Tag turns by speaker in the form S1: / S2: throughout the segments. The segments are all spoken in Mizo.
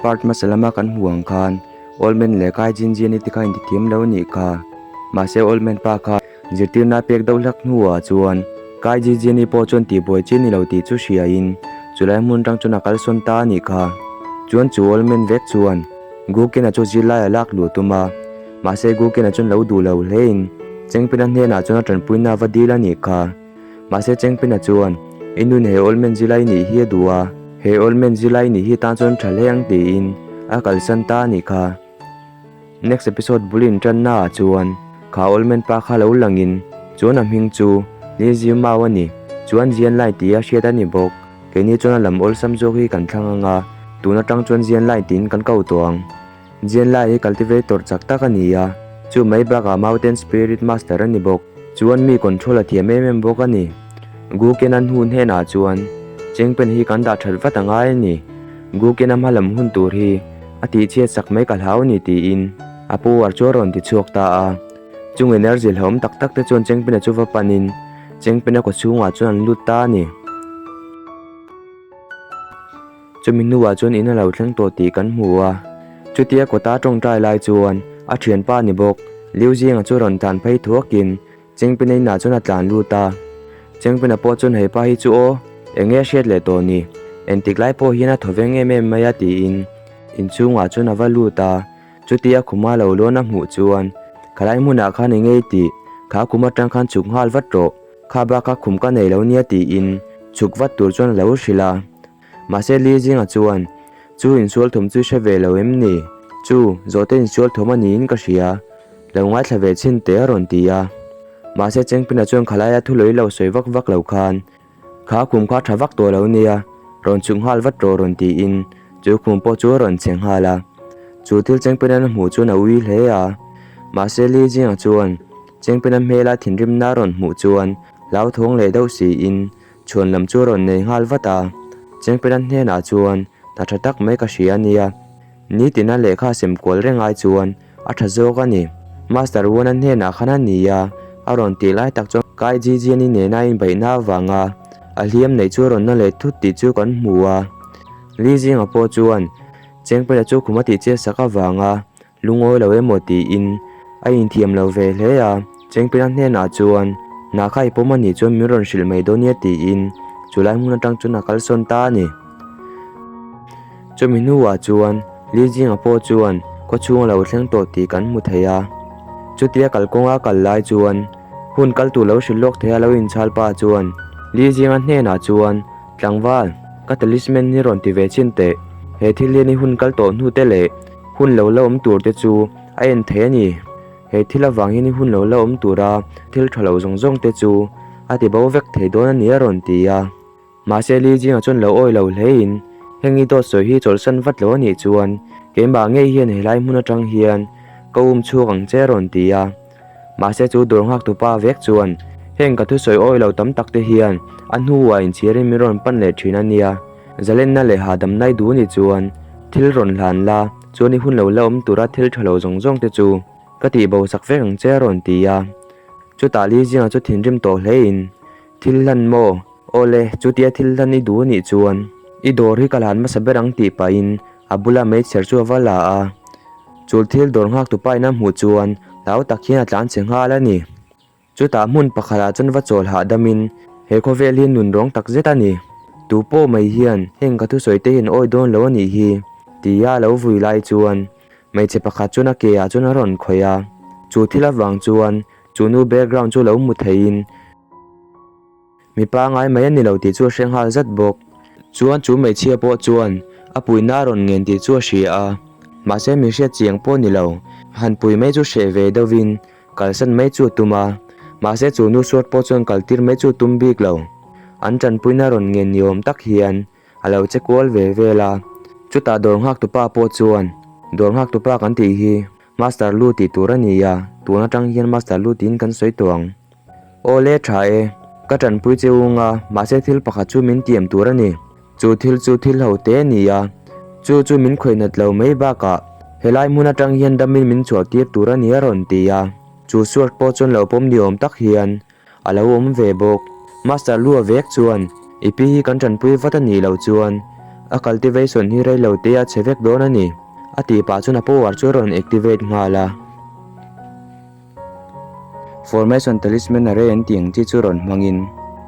S1: Part hmasa lama kan hmuh ang khan Old Man leh Kai Jin Jian-i te kha intithiam lo a nih kha. Mahse Old Man pa kha zirtirna a pek deuh hlak hnuah chuan Kai Jin Jian-i pawh chuan tihbuai chi a ni lo tih chu hriain chulai hmun atang chuan a kalsawn ta a nih kha. Chuan chu Old Man vek chuan Gu Ken-a chu zirlai a lak luh a tum a, mahse Gu Ken-a chuan lo duh lo hlein Chengpin-a hnenah chuan a tanpuina a va dil a nih kha. Mahse Chengpin-a chuan, I nun he Old Man zilai nih hi a duh a, he Old Man zilai nih hi tan chuan tha hle ang tiin a kalsan ta a nih kha. Next episode bul intanna ah chuan kha Old Man pa kha lo langin chuan a hming chu Li Ziu Mau a ni, chuan Jian Lai tia hriat a ni bawk. Keini chuan a lam awlsam zawk hi kan thlang ang a, tun atang chuan Jian Lai tiin kan ko tawh ang. Jian Lai hi cultivator chak tak a ni a, chu mai bakah Mountain Spirit Master a ni bawk. Chuan mi control a thiam em em bawk a ni. Gu Ken-a hnu hnenah chuan Cheng Pen hi kan dah that vat a ngai a ni. Gu Ken-a hma lam hun tur hi a tihchhiat sak mai ka hlau a ni tiin a pu uar chu a rawn ti chhuak ta a. Chung energy hlauhawm tak tak te chuan Cheng Pen-a chu va panin Cheng Pen-a kawchhungah chuan an lut ta a ni. Chumi hnuah chuan in a lo thleng tawh tih kan hmu a, chutia kawta tawngtai lai chuan a thianpa ni bawk Liu Zinga chu rawn tlan phei thuakin Chengpina inah chuan a tlan lut a. Chengpina pawh chuan hei pa hi chu aw, eng nge a hriat leh tawh ni, engtik lai pawh hian a thaw veng em em mai a tiin inchhungah chuan a va lut a, chutia khuma lo lawn a hmuh chuan khalai hmunah khan eng nge i tih, kha khum atang khan chhuk nghal vat rawh. Kha bak a khum ka nei lo nia tiin chhuk vat tur chuan a lo hrilh a. Mahse Li Zinga chuan, Chu insual thawm chu i hre ve lo em ni? Chu, zawhte insual thawm a niin ka hria. Lo ngaithla ve chhin teh a rawn ti a. Mahse Chengpina chuan khalaia thu lawih lo sawi vak vak lo khan, Kha khum kha tha vak tawh lo nia, rawn chhuk nghal vat rawh rawn tiin chu khum pawh chu a rawn che nghal a. Chu thil Chengpina'n a hmuh chuan a ui hle a. Mahse Li Zinga chuan, Chengpina hmela thinrimna a rawn hmuh chuan hlauthawng leh deuh siin chhuan lam chu a rawn nei nghal vat a. Chengpina hnenah chuan, Ta tha tak mai ka hria a nia. Nitina lehkha sem kual reng ai chuan a tha zawk a ni. Master Wana hnenah khan a ni a, a rawn tih lai tak chuan Kai Jijiani nena a inbeihna avanga a hliam neih chu a rawn na leh thut tih chu kan hmu a. Li Zinga pawh chuan Chengpela chu khum a tih chiat sak avanga Lungawi lo emaw tiin a inthiam lo ve hle a, Chengpina hnenah chuan hna kha i pawm a nih chuan min rawn hrilh mai dawn nia tiin chulai hmun atang chuan a kalsawn ta a ni. Chumi hnuah chuan Li Jinga pawh chuan khawchhung a lo thleng tawh tih kan hmu thei a, chutia kalkawnga kal lai chuan hun kal tur lo hrilh lawk thei a lo inchhal pa chuan Li Jinga hnenah chuan Tlangval, ka talisman hi rawn ti ve chin teh, he thil hian i hun kal tawh hnu te leh hun lo la awm tur te chu a en thei a ni. He thil avang hian i hun lo la awm tura thil tha lo zawng zawng te chu a ti bo vek thei dawn a ni a rawn ti a. Mahse Li Jinga chuan lo awi lo hlein, Heng i dawt sawi hi chawlhsan vat lo a nih chuan keimah ngei hian helai hmun atang hian ka um chhuak ang che a rawn ti a. Mahse chu dawr nghak tupa vek chuan heng ka thusawi awi lo tam tak te hian a hnuah inchhirin min rawn pan leh thin a nia. Zalenna leh hahdamna i duh ni chuan thil rawn hlan la, chuan i hun lo la awm tura thil tha lo zawng zawng te chu ka tih bo sak vek ang che a rawn ti a. Chutah Li Zinga chu thinrim tawh hlein, Thil hlan maw? Awle, chutia thil hlan i duh nih chuan i dawr hi ka hlan hmasa ber ang tih pahin a bula meichher chu a va la a. Chul thil dawr nghak tupa in a hmuh chuan hlau tak hian a tlan che nghal a ni. Chutah hmun pakhatah chuan va chawl hahdamin he khawvel hi nun rawng tak zet a ni. Tu pawh mai hian heng ka thusawi te hian awi dawn lo a nih hi tia a lo vui lai chuan hmeichhe pakhat chuan a ke ah chuan a rawn khawih a. Chu thil avang chuan chu nu background chu lo hmu theiin Mi pangai mai a ni lo tih chu a hre nghal zat bawk. Chuan chu hmeichhia pawh chuan a puihna a rawn ngen tih chu a hria a, mahse mi hriat chiang pawh ni lo. Han pui mai chu hreh ve deuhin kalsan mai chu a tum a, mahse chu nu suat pawh chuan kal tir mai chu a tum bik lo. An tanpuina rawn ngen ni awm tak hian a lo che kual ve vel a. Chutah dawr nghak tupa pawh chuan, Dawr nghak tupa kan tih hi Master Lu tih tur a ni a, tun atang hian Master Lu tiin kan sawi tawh ang. Aw le tha e, ka tanpui che ung a, mahse thil pakhat chu min tiam tur a ni. Chu thil chu thil ho te a ni a, chu chu min khawih nat lo mai bakah helai hmun atang hian damin min chhuah tir tur a ni a rawn ti a. Chu Stuart pawh chuan lo pawm ni awm tak hian a lo awm ve bawk. Master Lua vek chuan i pi hi kan tanpui vat a nih loh chuan. A cultivation hi rei lo te a chhe vek dawn a ni, a tih pah chuan a power chu a rawn activate nghal a. Formation Talisman Array an tih ang chi chu rawn hmangin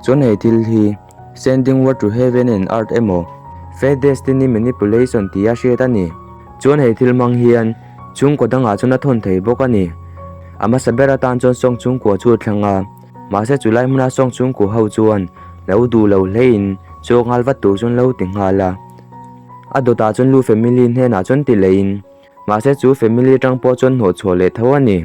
S1: chuan he thil hi Sending Word to Heaven and Earth emaw Fate Destiny Manipulation tih a hriat a ni. Chuan he thil hmang hian chhungkaw dangah chuan a thawn thei bawk a ni. A hmasa ber atan chuan sawng chhungkua chu a thlang a, mahse chulai hmuna sawng chhungkua ho chuan lo duh lo hlein chaw nghal vat tur chuan lo ti nghal a. A dawtah chuan Lu family hnenah chuan ti leiin Mahse chu family atang pawh chuan hnawh chhuah leh tho a ni.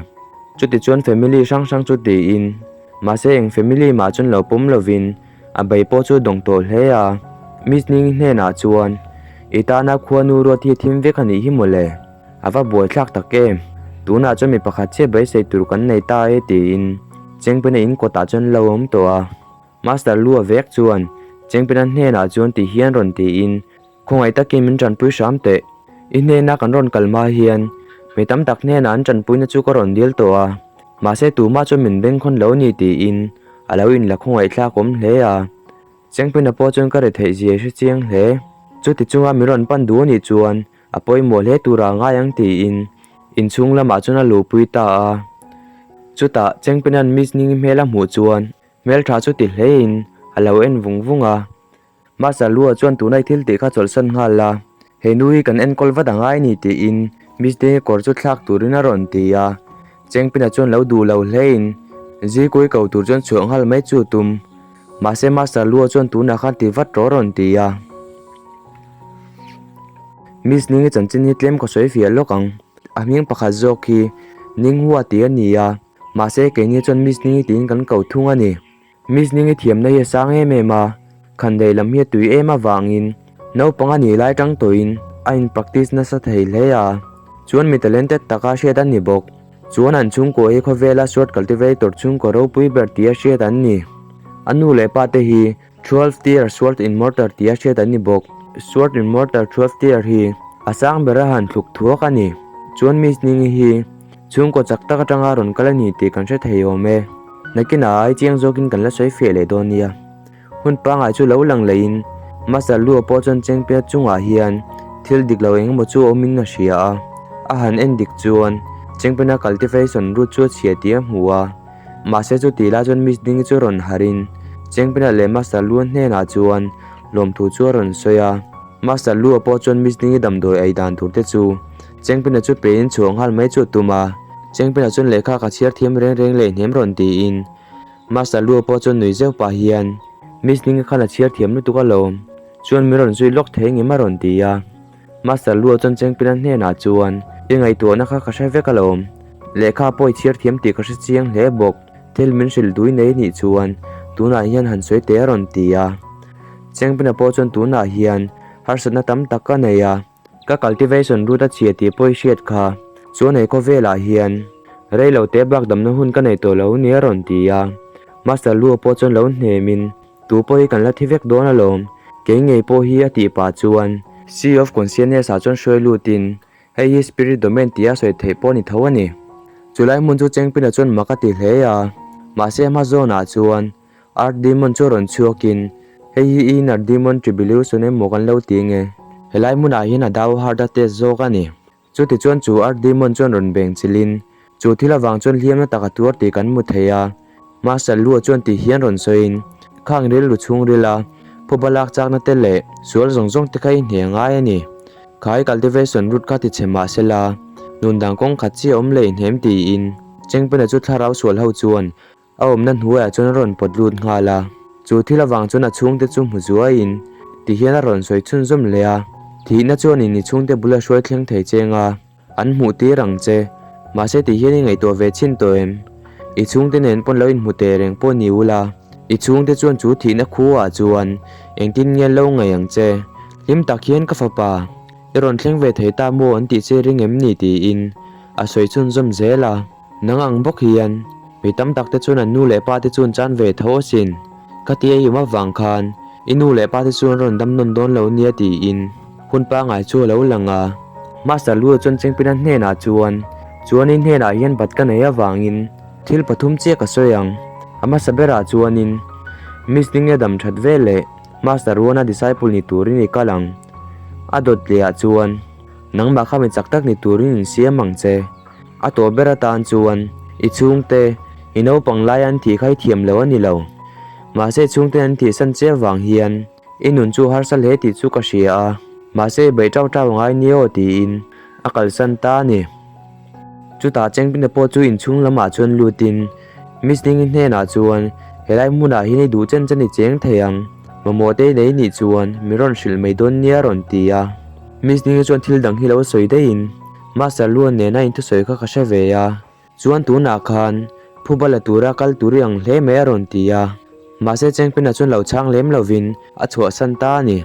S1: Chutichuan family hrang hrang chu tiin, mahse eng family mah chuan lo pawm lovin a bei pawh chu dawng tawh hle a. Miss Ning hnenah chuan, I tana khuanu ruat hi thim vek a nih hi mawle, a va buaithlak tak em, tunah chuan mi pakhat chiah beisei tur kan nei ta e tiin Chengpena in kawtah chuan lo awm tawh a. Master Lua vek chuan Chengpena hnenah chuan ti hian rawn tiin, Khawngaih takin min tanpui hram teh. I hnena kan rawn kal hma hian mi tam tak hnenah an tanpuina chu ka rawn dil tawh a, mahse tumah chuan min bengkhawn lo ni tiin a lo inla khawngaih thlak awm hle a. Chengpina pawh chuan ka retheih zia i hre chiang hle. Chuti chunga min rawn pan duh anih chuan a pawimawh hle turah a ngai ang tiin inchhung lamah chuan a luhpui ta a. Chutah Chengpina'n Miss Ningi hmel a hmuh chuan hmeltha chu ti hlein a lo en vung vung a. Master Lua chuan tuna i thil tih kha chawlhsan nghal la, he nu hi kan enkawl vat a ngai ni tiin Miss Dingi kawr chu thlak turin a rawn ti a. Chengpina chuan lo duh lo hlein Zikui ko tur chuan chhuah nghal mai chu tum. Mahse Master Lua chuan tunah khan ti vat rawh a rawn ti a. Miss Dingi chanchin hi tlem ka sawi fiah lawk ang. A hming pakhat zawk hi Ninghua tih a ni a, mahse keini chuan Miss Dingi tiin kan ko thung a ni. Miss Ningi thiamna hi a sang em em a, khandaih lam hi a tui em avangin naupang a nih lai tang tawhin a in practice nasa thei hle a, chuan mi talented taka hriat a ni bawk. Chuan an chhungkua hi khawvela sword cultivator chhungkaw ropui ber tia hriat an ni. A nu leh pa te hi 12 tier sword immortal tia hriat an ni bawk. Sword immortal 12 tier hi a sang bera han thluk thuak a ni. Chuan Miss Ningi hi Chhungkaw chak tak atanga rawn kal a ni tih kan hre thei awm e. Nakinah ai chiang zawkin kan la sawi fiah leh dawn nia. Hun pangngai chu lo lang leiin Master Luo pawh chuan Chengpia chungah hian thil dik lo engemaw chu awmin a hria a. A han en dik chuan Chengpena cultivation route chu a chhia tih a hmu a. Mahse chu tih lai chuan Miss Dingi chu rawn harhin Chengpena leh Master Luo hnenah chuan lawmthu chu a rawn sawi a. Master Luo pawh chuan Miss Dingi damdawi ei dan tur te chu Chengpina chu pein chhuah nghal mai chu a tum a, Chengpina chuan lehkha ka chhiar thiam reng reng leh hnem rawn tiin Master Luo pawh chuan nui zeuh pah hian Miss Ninga khan a chhiar thiam lutuk alawm, chuan min rawn zui lawk thei ngem a rawn ti a. Master Luo chuan Chengpina hnenah chuan I ngaihtuahna kha ka hre vek alawm, lehkha pawh i chhiar thiam tih ka hre chiang hle bawk, thil min hrilh dui nei nih chuan tunah hian han sawi teh a rawn ti a. Chengpina pawh chuan tunah hian harsatna tam tak ka nei a, Ka cultivation route a chhia tih pawh i hriat kha. Chuan he khawvelah hian rei lo te bak damna hun ka nei tawh lo nia rawn ti a. Master Luo pawh chuan lo hnemin, Tu pawh hi kan la thi vek dawn alawm, kei ngei pawh hi a tih pah chuan Sea of Consciousness ah chuan hruai lutin hei hi Spirit Domain tia sawi theih pawh a ni tho a ni. Chulai hmun chu Chengpina chuan mak a ti hle a, mahse a hma zawnah chuan Art Demon chu rawn chhuakin, Hei hi Inner Demon Tribulation emaw kan lo ti nge? Helai hmunah hian a dau hard a test zawk a ni. Chutichuan chu Art Demon chuan rawn beng chilhin, chu thil avang chuan hliamna tak a tuar tih kan hmu thei a. Master Luo chuan ti hian rawn sawiin, Khang rilru chhungrila phuba lak chakna te leh sual zawng zawng te kha i hne ngai a ni. Khai cultivation route kha ti chhe mah sela, nun dang kawng khat chiah awm leh hnem tiin Chengpena chu thlarau sual ho chuan A awmna hnuaiah chuan a rawn pawt lut nghal a, chu thil avang chuan a chhungte chu hmu zuaiin ti hian a rawn sawi chhunzawm leh a, Thihna chuanin i chhungte bula hruai thleng thei cheng a, an hmuh tir ang che. Mahse ti hian i ngaihtuah ve chhin tawh em? I chhungte nen pawn lo inhmu teh reng pawh ni ula, i chhungte chuan chu thihna khuaah chuan engtin nge an lo ngaih ang che? Hlim tak hian ka fapa, i rawn thleng ve thei ta maw an tih che ring em ni? tiin a sawi chhunzawm zel a. Nang ang bawk hian mi tam tak te chuan an nu leh pa te chuan chan ve tho asin. Khatia i awm avang khan i nu leh pa te chuan rawn dam nawn dawn lo nia tiin hun pangai chu a lo lang a. Master Lua chuan Chengpina hnenah chuan, Chuan i hnenah hian bat ka nei avangin thil pathum chiah ka sawi ang. A hmasa berah chuanin Miss Ninge dam that ve leh Master Ruana disciple ni turin i kal ang. A dawt lehah chuan nangmah kha mi chak tak ni turin insiam ang che. A tawp ber atan chuan i chhungte, i naupang laia an thih kha i thiam lo a ni lo. Mahse chhungte an thihsan che avang hian i nun chu harsa hle tih chu ka hria a, mahse i beih tau tau ngai ni aw tiin a kalsan ta a ni. Chutah Chengpina pawh chu inchhung lamah chuan lutin Miss Dingi hnenah chuan helai hmunah hian i duh chen chen i cheng thei ang, mamawh te i nei nih chuan mi rawn hrilh mai dawn nia a rawn ti a. Miss Dingi chuan thil dang hi lo sawi daihin Master Luan nena inthusawi kha ka hre ve a. Chuan tunah khan phuba la tura kal tur i ang hle mai a rawn ti a, mahse Chengpina chuan lo chhang lem lovin a chhuahsan ta a ni.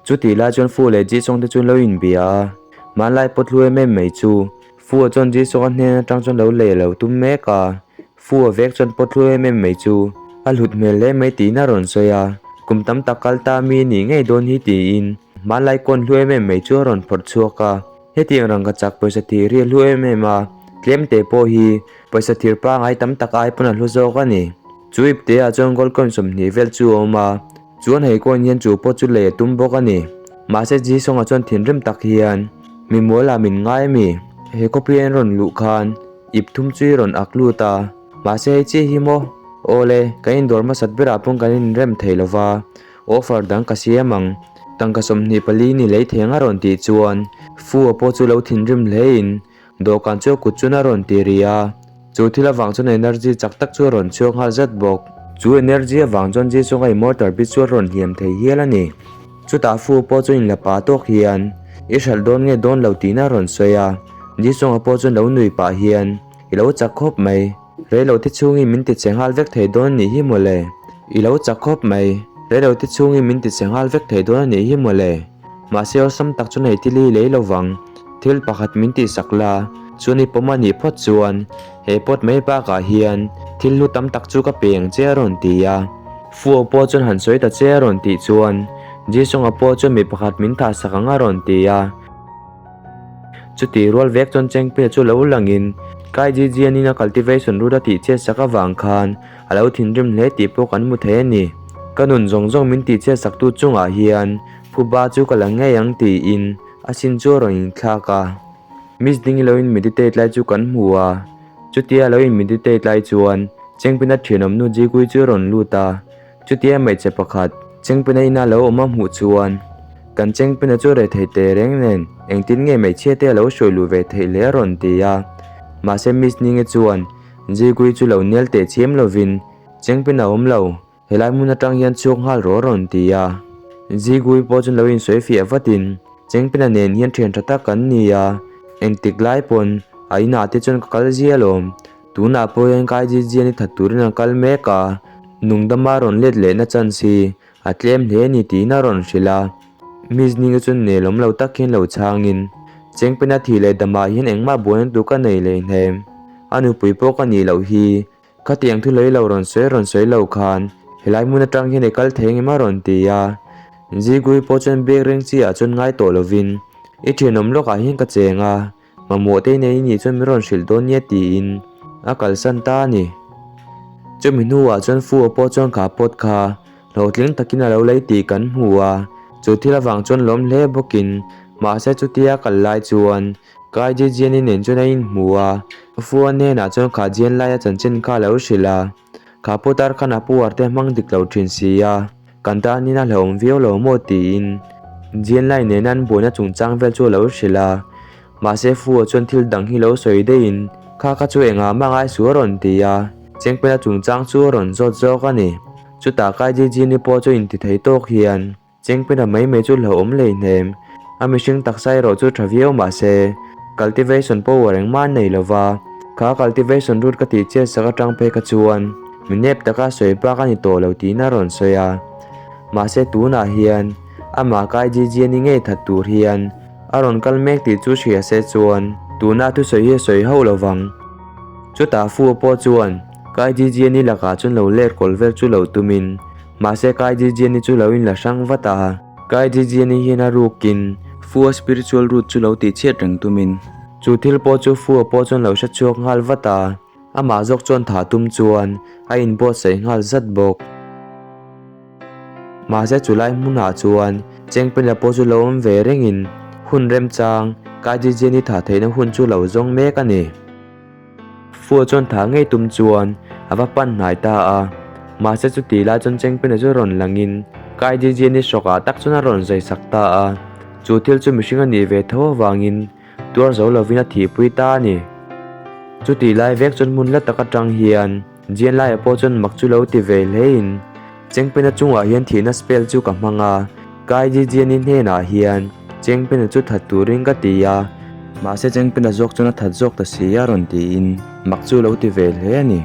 S1: Chutih lai chuan Fu leh Jisong te chuan lo inbia a, hmanlai pawt hlu em em mai chu Fu-a chuan Jisong-a hnen atang chuan lo lei a lo tum mek a, Fu-a vek chuan pawt hlu em em mai chu a hlut hmel hle mai tiin a rawn sawi a, kum tam tak kal ta mi a nih ngei dawn hi tiin hmanlai kawn hlu em em mai chu a rawn phawrh chhuak a. Hetiang rangka chak pawisa thir hi a hlu em em a, tlem te pawh hi pawisa thir pangai tam tak ai pawn a hlu zawk a ni. Chu ipte ah chuan gold coin 20 vel chu a awm a, chuan hei coin hian chu pawh chu lei a tum bawk a ni. Mahse Jisung-a chuan thinrim tak hian, Mi mualah min ngai a mi? He khawpui an rawn luh khan ip thum chu i rawn ak lut a, mahse hei chiah hi maw? Awle, kan indawr hmasat berah pawn kan inrem thei lo va, Offer dang ka siam ang. Tangka 24 ni lei theng a rawn tih chuan Fu-a pawh chu lo thinrim hlein dawhkan chu a kut chuan a rawn ti ri a. Chu thil avang chuan energy chak tak chu a rawn chhuak nghal zat bawk. Chu energy avang chuan Jisung-a immortal bit chu a rawn hliam thei hial a ni. Chutah Fu-a pawh chu inla pah tawk hian i hralh dawn nge dawn lo tiin a rawn sawi a. Jisung-a pawh chuan lo nui pah hian i lo chak khawp mai. Reilote chhungin min ti che nghal vek thei dawn a nih hi mawle. I lo chak khawp mai. Reilote chhungin min ti che nghal vek thei dawn a nih hi mawle. Mahse awlsam tak chu nei thil hi lei lo vang. Thil pakhat min tihsak la, chuan i pawm a nih phawt chuan he pawt mai bakah hian thil hlu tam tak chu ka pe ang che a rawn ti a. Fuo pawh chuan han sawi ta che a rawn tih chuan Jisung-a pawh chuan mi pakhat min thahsak ang a rawn ti a. Chuti rual vek chuan Chengpia chu lo langin Kai Jijian-in a cultivation route a tih chhiat sak avang khan a lo thinrim hle tih pawh kan hmu thei a ni. Ka nun zawng zawng min tih chhiat saktu chungah hian phuba chu ka la ngei ang tiin a sin chu a rawn inthlak a. Miss Dingi lo in meditate lai chu kan hmu a, chutia lo in meditate lai chuan Chengpina thianawmnu Jikui chu a rawn lut a. Chutia hmeichhe pakhat Chengpina ina lo awm a hmuh chuan kan Chengpina chu rethei teh reng nen engtin nge hmeichhia te a lo hruai luh ve theih le a rawn ti a. Mahse Miss Ninge chuan Zigui chu lo nel teh chiam lovin Chengpina awm lo, helai hmun atang hian chhuak nghal rawh a rawn ti a. Zigui pawh chuan lo insawi fiah vatin Chengpina nen hian thian tha tak kan ni a, engtik lai pawn a inah te chuan ka kal zia alawm. Tunah pawh hian Kai Jijian i that turin a kal mek a, nungdama rawn let lehna chance hi a tlem hle a ni tiin a rawn hrilh a. Miss Ninga chuan nelawm lo tak hian lo chhangin, Chengpena thih leh damah hian engmah buaina tur ka nei leh hnem, a nupui pawh ka nih loh hi, khatiang thu lei lo rawn sawi rawn sawi lo khan helai hmun atang hian i kal thei engemaw a rawn ti a. Zigui pawh chuan biak reng chi ah chuan ngai tawh lovin, I thianawm lawkah hian ka cheng a, Mamawh te nei nih chuan min rawn hrilh dawn nia tiin a kalsan ta a ni. Chumi hnuah chuan Fu-a pawh chuan kha pot kha hlawhtling takin a lo lei tih kan hmu a, chu thil avang chuan lawm hle bawkin mahse chutia kal lai chuan Kai Jijian-i nen chuan a inhmu a, Fu-a hnenah chuan kha Jian laia chanchin kha a lo hrilh a, kha putar khan a pu arte hmang dik lo thin si a. Kan tanin a hlauhawm viau lo maw tiin Jianlai nena an buaina chungchang vel chu a lo hrilh a, mahse Fu-a chuan thil dang hi lo sawi daihin kha kha chu engah mah ngai suh a rawn ti a, Chengpela chungchang chu a rawn zawt zawk a ni. Chutah Kai Jijini pawh chu inti thei tawk hian Chengpela mai mai chu hlauhawm hleihnem, a mihring taksa erawh chu tha viau mahse cultivation power engmah a nei lova, kha cultivation route ka tih chiat sak atang phei kha chuan mi nep taka sawi bak a ni tawh lo tiin a rawn sawi a. Mahse tunah hian amah kai Jijiani ngei that tur hian a rawn kal mek tih chu hria se chuan tuna thusawi hi a sawi hauh lo vang. Chutah Fu pawh chuan kai Jijiani lakah chuan lo let kawl vel chu lo tumin mahse kai Jijiani chu lo inla hrang vat a. Kai Jijiani hian a rukin Fu-a spiritual root chu lo tihchhiat reng tumin chu thil pawh chu Fu-a pawh chuan lo hrechhuak nghal vat a. Amah zawk chuan thah tum chuan a inbuatsaih nghal zat bawk. Mahse chulai hmunah chuan Chengpela pawh chu lo awm ve rengin hun remchang Kaijijiani thah theihna hun chu lo zawng mek a ni. Fua chuan thah ngei tum chuan a va pan hnai ta a, mahse chuti lai chuan Chengpela chu rawn langin Kaijijiani hrawkah tak chuan a rawn zai sak ta a, chu thil chu mihring a nih ve tho avangin tuar zo lovin a thihpui ta a ni. Chutih lai vek chuan hmun la tak atang hian Jianlaia pawh chuan mak chu lo ti ve hlein Chengpena chungah hian thihna spell chu ka hmang a, Kai Jijiani hnenah hian Chengpena chu that turin ka ti a, mahse Chengpena zawk chuan a that zawk ta si a rawn tiin mak chu lo ti ve hle a ni.